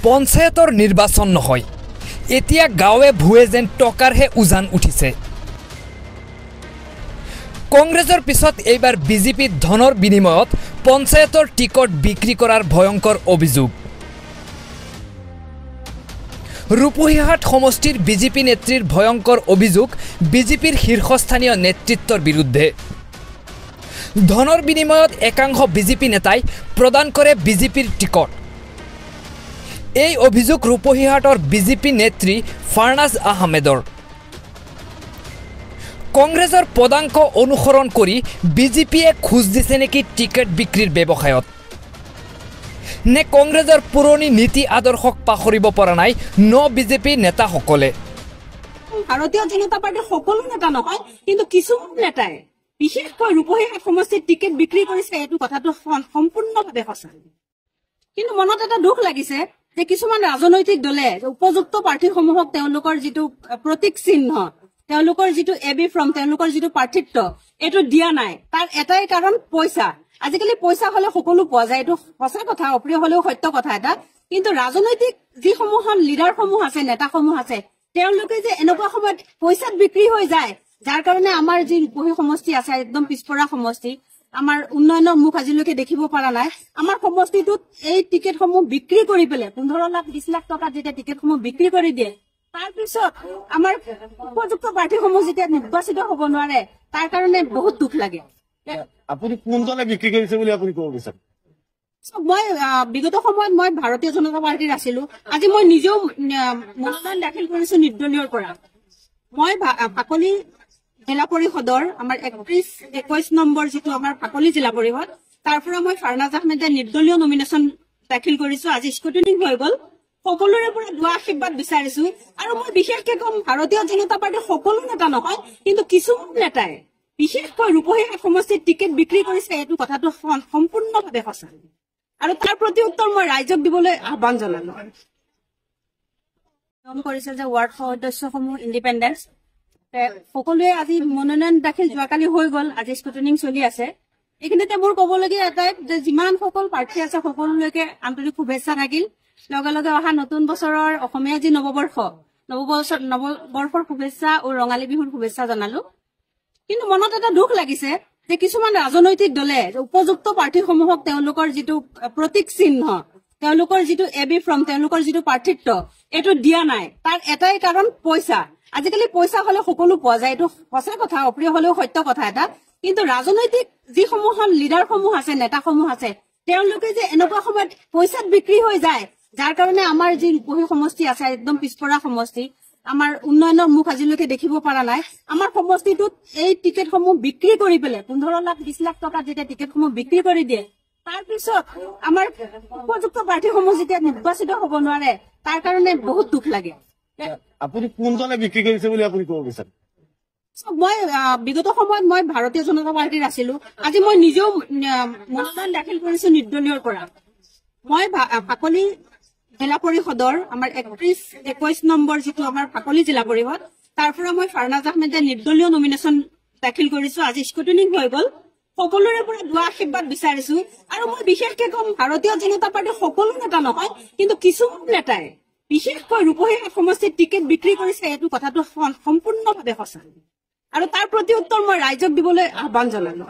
পঞ্চায়তৰ নিৰ্বাচন নহয়, এতিয়া গাঁৱে ভূৱে যেন টকাৰহে উজান উঠিছে। কংগ্ৰেছৰ পিছত এইবাৰ বিজেপিত ধনৰ বিনিময়ত পঞ্চায়তৰ টিকট বিক্ৰী কৰাৰ ভয়ংকৰ অভিযোগ। ৰূপহীহাট সমষ্টিৰ বিজেপি নেত্ৰীৰ ভয়ংকৰ অভিযোগ বিজেপিৰ শীৰ্ষস্থানীয় নেতৃত্বৰ বিৰুদ্ধে। ধনৰ বিনিময়ত একাংশ বিজেপি নেতাই প্ৰদান কৰে বিজেপিৰ টিকট। এই অভিযোগ ৰূপহীহাটৰ বিজেপি নেত্ৰী ফাৰনাজ আহমেদৰ। কংগ্ৰেছৰ পদাংক অনুসৰণ কৰি বিজেপিয়ে খোজ দিছে নেকি টিকট বিক্ৰীৰ ব্যৱসায়ত? নে কংগ্ৰেছৰ পুৰণি নীতি আদৰ্শক পাহৰিব পৰা নাই ন বিজেপি নেতাসকলে? ভাৰতীয় জনতা পাৰ্টীৰ সকলো নেতা নহয়, কিন্তু কিছুমান নেতাই বিশেষকৈ ৰূপহীহাট সমষ্টিত টিকট বিক্ৰী কৰিছে, এইটো কথাটো সম্পূৰ্ণভাৱে সঁচা। কিন্তু মনত এটা দুখ লাগিছে যে কিছুমান ৰাজনৈতিক দলে উপযুক্ত প্ৰাৰ্থীসমূহক তেওঁলোকৰ যিটো প্ৰতীক চিহ্ন, তেওঁলোকৰ যিটো এ বি ফৰ্ম, তেওঁলোকৰ যিটো প্ৰাৰ্থিত্ব, এইটো দিয়া নাই। তাৰ এটাই কাৰণ পইচা। আজিকালি পইচা হলে সকলো পোৱা যায়, এইটো সঁচা কথা, অপ্ৰিয় হলেও সত্য কথা এটা। কিন্তু ৰাজনৈতিক যিসমূহ লিডাৰসমূহ আছে, নেতাসমূহ আছে, তেওঁলোকে যে এনেকুৱা সময়ত পইচাত বিক্ৰী হৈ যায়, যাৰ কাৰণে আমাৰ যি ৰূপহী সমষ্টি আছে, একদম পিছপৰা সমষ্টি, আমাৰ উন্নয়নৰ মুখ আজিলৈকে দেখিব পৰা নাই। আমাৰ সমষ্টিটোত এই টিকেটসমূহ বিক্ৰী কৰি পেলাই 15 লাখ 20 লাখ টকাত যেতিয়া টিকেটসমূহ বিক্ৰী কৰি দিয়ে, তাৰপিছত আমাৰ উপযুক্ত প্ৰাৰ্থীসমূহ যেতিয়া নিৰ্বাচিত হ'ব নোৱাৰে, তাৰ কাৰণে বহুত দুখ লাগে। আপুনি কোন দলে বিক্ৰী কৰিছে বুলি আপুনি ক'ব বিচাৰে? মই বিগত সময়ত মই ভাৰতীয় জনতা পাৰ্টীৰ আছিলো। আজি মই নিজেও মনোনয়ন দাখিল কৰিছো নিৰ্দলীয়ৰ পৰা। মই ফাকলি জিলা পৰিষদৰ আমাৰ 31-21 নম্বৰ যিটো আমাৰ ফাকলি জিলা পৰিষদ, তাৰ পৰা মই ফাৰনাজ আহমেদে নিৰ্দলীয় নমিনেশ্যন দাখিল কৰিছো। আজি স্কুটিনিং হৈ গ'ল। সকলোৰে পৰা দোৱা আশীৰ্বাদ বিচাৰিছো। আৰু মই বিশেষকে ক'ম, ভাৰতীয় জনতা পাৰ্টীৰ সকলো নেতা নহয়, কিন্তু কিছুমান নেতাই বিশেষকৈ ৰূপহীহাট সমষ্টিত টিকট বিক্ৰী কৰিছে, এইটো কথাটো সম্পূৰ্ণভাৱে সঁচা। আৰু তাৰ প্ৰতি উত্তৰ মই ৰাইজক দিবলৈ আহ্বান জনালো। নিয়ম কৰিছে যে ৱাৰ্ড সদস্যসমূহ ইণ্ডিপেণ্ডেন্স, সকলোৱে আজি মনোনয়ন দাখিল যোৱাকালি হৈ গ'ল, আজি স্কুটিনিং চলি আছে। এইখিনিতে মোৰ ক'বলগীয়া এটাই যে যিমান সকল প্ৰাৰ্থী আছে সকলোলৈকে আন্তৰিক শুভেচ্ছা থাকিল। লগে লগে অহা নতুন বছৰৰ অসমীয়া যি নৱবৰ্ষ, নৱবৰ্ষৰ শুভেচ্ছা আৰু ৰঙালী বিহুৰ শুভেচ্ছা জনালো। কিন্তু মনত এটা দুখ লাগিছে যে কিছুমান ৰাজনৈতিক দলে উপযুক্ত প্ৰাৰ্থীসমূহক তেওঁলোকৰ যিটো প্ৰতীক চিহ্ন, তেওঁলোকৰ যিটো এ বি ফৰ্ম, তেওঁলোকৰ যিটো প্ৰাৰ্থিত্ব, এইটো দিয়া নাই। তাৰ এটাই কাৰণ পইচা। আজিকালি পইচা হলে সকলো পোৱা যায়, এইটো সঁচা কথা, অপ্ৰিয় হলেও সত্য কথা এটা। কিন্তু ৰাজনৈতিক যিসমূহ লিডাৰসমূহ আছে, নেতাসমূহ আছে, তেওঁলোকে যে এনেকুৱা সময়ত পইচাত বিক্ৰী হৈ যায়, যাৰ কাৰণে আমাৰ যি ৰূপহী সমষ্টি আছে, একদম পিছপৰা সমষ্টি, আমাৰ উন্নয়নৰ মুখ আজিলৈকে দেখিব পৰা নাই। আমাৰ সমষ্টিটোত এই টিকেটসমূহ বিক্ৰী কৰি পেলাই 15 লাখ 20 লাখ টকাত যেতিয়া টিকেটসমূহ বিক্ৰী কৰি দিয়ে, তাৰপিছত আমাৰ উপযুক্ত প্ৰাৰ্থীসমূহ যেতিয়া নিৰ্বাচিত হ'ব নোৱাৰে, তাৰ কাৰণে বহুত দুখ লাগে। আপুনি কোন দলে বিক্ৰী কৰিছে বুলি আপুনি ক'ব বিচাৰে? মই বিগত সময়ত মই ভাৰতীয় জনতা পাৰ্টীৰ আছিলো। আজি মই নিজেও মনোনয়ন দাখিল কৰিছো নিৰ্দলীয়ৰ পৰা। মই ফাকলি জিলা পৰিষদৰ আমাৰ 31-21 নম্বৰ যিটো আমাৰ ফাকলি জিলা পৰিষদ, তাৰ পৰা মই ফাৰনাজ আহমেদে নিৰ্দলীয় নমিনেশ্যন দাখিল কৰিছো। আজি স্কুটিনিং হৈ গ'ল। সকলোৰে পৰা দোৱা আশীৰ্বাদ বিচাৰিছো। আৰু মই বিশেষকে ক'ম, ভাৰতীয় জনতা পাৰ্টীৰ সকলো নেতা নহয়, কিন্তু কিছুমান নেতাই বিশেষকৈ ৰূপহীহাট সমষ্টিত টিকট বিক্ৰী কৰিছে, এইটো কথাটো সম্পূৰ্ণভাৱে সঁচা। আৰু তাৰ প্ৰতি উত্তৰ মই ৰাইজক দিবলৈ আহ্বান জনালো।